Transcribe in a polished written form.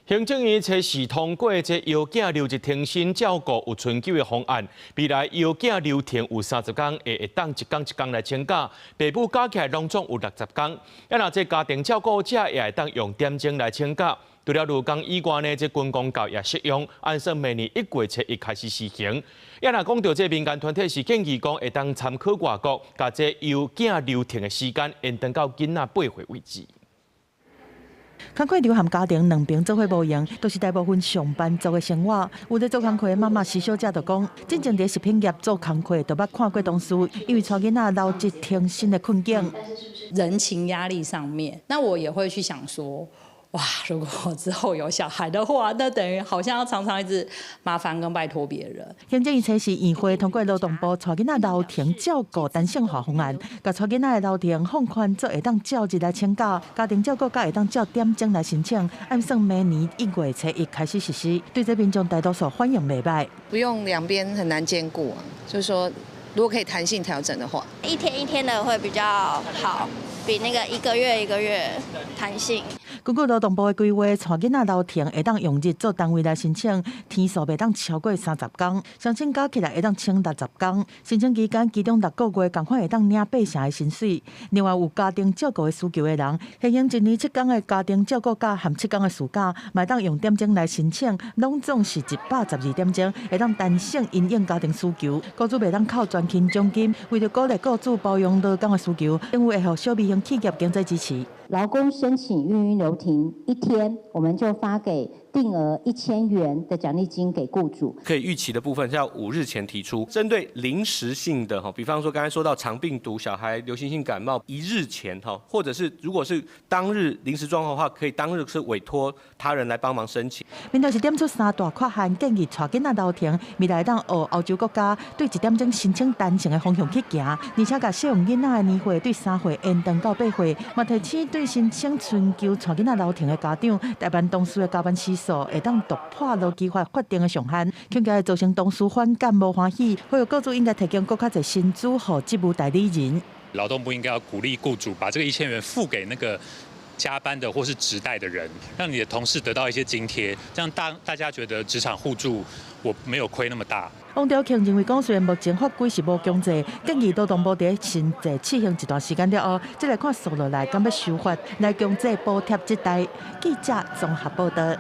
行政院初四通過這藥囝留日停薪照顧有春秋的方案，未來藥囝留停有30工，會當一工一工來請假，爸母加起來攏總有60工。啊，若這家庭照顧者也會當用點鐘來請假。除了勞工以外呢，這軍公教也適用，按算明年1月初1開始施行。啊，若講到這民間團體是建議講，會當參考外國，共這藥囝留停的時間延長到囡仔8歲為止。工課留含家庭兩邊做伙無閒，都是大部分上班族的生活。有咧做工課的媽媽徐小姐就講，進前佇食品業做工課，就捌看過同事因為帶囡仔留職停薪的困境。人情壓力上面，那我也會去想說，哇，如果之後有小孩的話，那等於好像要常常一直麻煩跟拜託別人。行政院初四院會通過勞動部帶囡仔留停照顧彈性化方案，共帶囡仔的留停放寬做會當照日來請假，家庭照顧者會當照點鐘來申請，按算明年1月初1開始實施。對這民眾大多數反應袂䆀。不用兩邊很難兼顧啊，就是說如果可以彈性調整的話，一天一天的會比較好，比那個一個月一個月彈性。根據勞動部的規劃，帶囡仔留停會當用日做單位來申請，天數袂當超過30工，申請加起來會當請60工。申請期間，其中6個月仝款會當領八成的薪水。另外，有家庭照顧的需求的人，現行一年7工的家庭照顧假和7工的事假，嘛會當用點鐘來申請，攏總是112點鐘，會當彈性因應家庭需求。雇主袂當扣全勤獎金，為著鼓勵雇主包容勞工的需求，政府會予小微型企業經濟支持。勞工申請育嬰留停一天，我們就發給定額1000元的獎勵金給雇主。可以預期的部分是要5日前提出，針對臨時性的哈，比方說剛才說到腸病毒、小孩流行性感冒，1日前哈，或者是如果是當日臨時狀況的話，可以當日是委託他人來幫忙申請。面對是點出三大缺陷，建議帶囡仔留停，未來當學歐洲國家對一點鐘申請彈性的方向去行，而且共適用囡仔的年歲對3歲延長到8歲，嘛提醒對申請春秋帶囡仔留停的家長，台灣同事的加班時數會當突破勞基法法定的上限，恐驚會造成同事反感無歡喜，呼籲雇主應該提供閣較濟薪資予職務代理人。勞動部應該要鼓勵雇主把這個1000元付給那個加班的或是職代的人，讓你的同事得到一些津貼，這樣大家覺得職場互助，我沒有虧那麼大。王兆慶認為講，雖然目前法規是無強制，建議勞動部佇新制試行一段時間了後，再來看數落來敢欲修法來強制補貼職代。記者綜合報道。